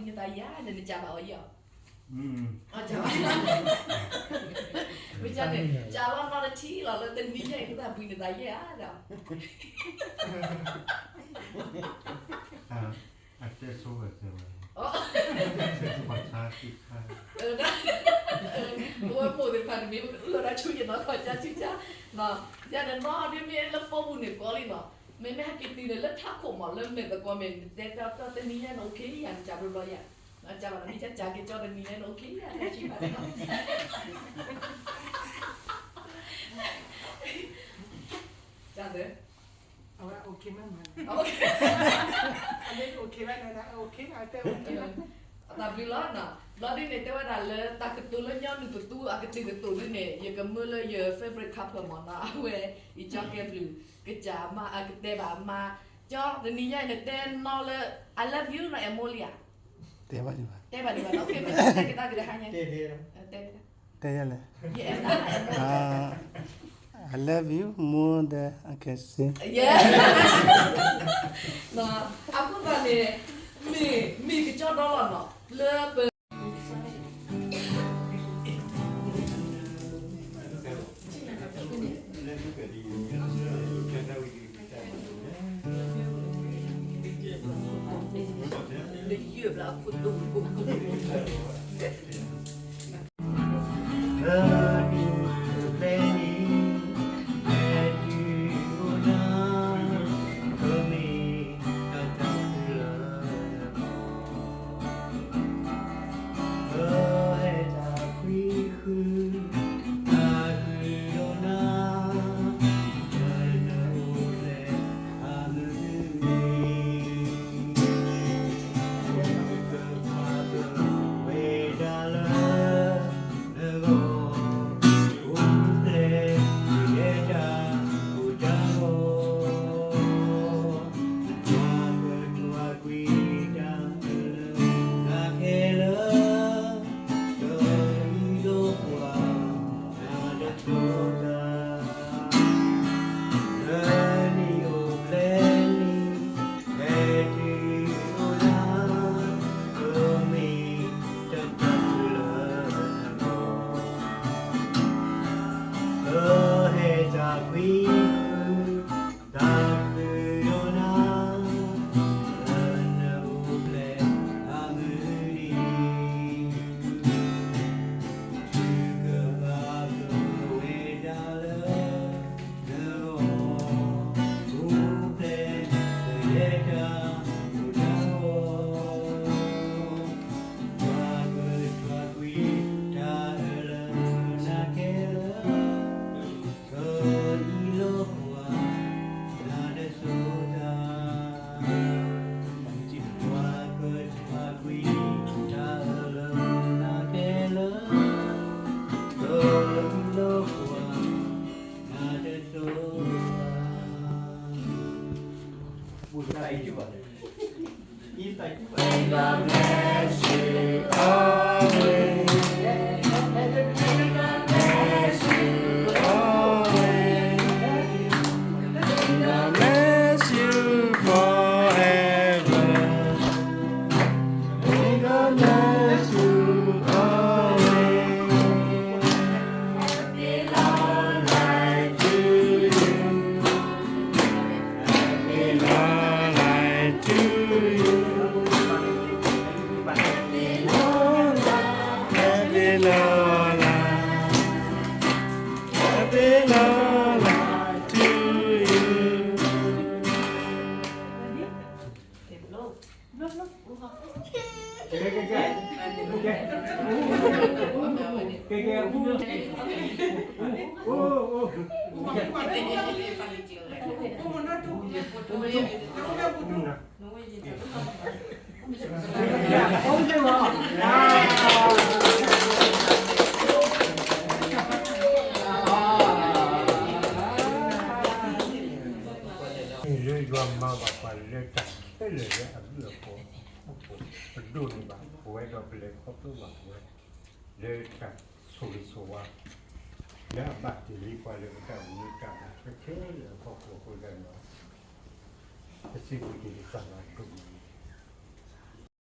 နသးယဲၢ်ဧါ, နကးဘၣ်အီၤယဲၢ်ဧါ. မ့ၢ်န့ၣ် ကးလီၤနီတထံၣ်လီၤလၢတနံၤညါအံၤ နသးပှ့ၤနသးယဲၢ်ဧါဒီး အတဲဆိဝဲသ့ဝဲ, ပှၤဆါသံခါ, အဝဲမိၢ်သ့ၣ်တဖၣ်န့ၣ်မ့ၢ်အၢဒၣ်ဆူယနီၢ်ခီကၢ်ဆူၣ်ကၢ်, ယၤန့ၣ်နီၢ်ဒ်မ့ၢ်လၢပီပူၤန့ၣ်ကီလံနီၤ, မ့မ့ၢ်ဟဲက့ၤတုၤန့ၣ်လၢထးခိၣ်မး လၢမဲာ်သကိးမဲာ် နတဲတၢ်တနံၤညါန့ၣ် အိၣ်ခ့ယၤ နကးဘျီဘျီယၤ, ကးဘၣ်နမ့ၢ်ကးကးက့ၤကၠီတနံၤညါန့ၣ် အိၣ်ခ့ယၤ တၢ်ဆံးဘၣ်န့ၣ်နီၤ, ကးသၢ အဝဲ OK မးမး, အဝဲ OK ဘၣ်န့ၣ် OK ဘၣ်တဲ OK ဘၣ်, အတၢ်ဘျုးလီၤနီၤ, ဘျီဒ်န့ၣ် တဲဝဲဒၣ်လၢတၢ်ကတိၤလၢညီနုၢ်ပသူ အကတုာ်ကတိၤဒ်န့ၣ် ယကမၢလၢယ favorite couple မးနီၤ, အဝဲ အံၤကၠီကဲဘျုး ကစၢ်အမါ အကတဲဘၣ်အမါ, ကၠီ တနံၤညါအံၤ နတဲနီၢ်လၢ I love you နီၤ Emily ဧါ, တဲဘၣ်ဒံးဘၣ် OK မ့ၢ်တဲကဒါက့ၤတဟါညါ တဲယဲလဲၣ်, I love you more than I can say. အဃိသတးန့ၣ် မ့ၢ် မ့ၢ်ကကၠီဒီလီၤနီၤ လၢပ လၢယွၤမၤဘၣ်ပှၤလၢတၢ်ခဲလၢာ်လၢအဘျုးအဖှိၣ် ပဒိးန့ၢ်ဘၣ်ပဝဲဒီးပလဲၤခီဖျိဘၣ်ပဝဲ လၢတၢ်ဆိၣ်ဂ့ၤဆိၣ်ဝါ လၢအဘၣ်တ့ၢ်လံပှၤလၢပတၢ်အိၣ်မူတၢ်ဘၣ်ခဲခဲလၢာ်အဖီခိၣ်အဃိသတးန့ၣ် ပစံးဘျုးက့ၤကစၢ်ယွၤဒိၣ်မးလီၤ.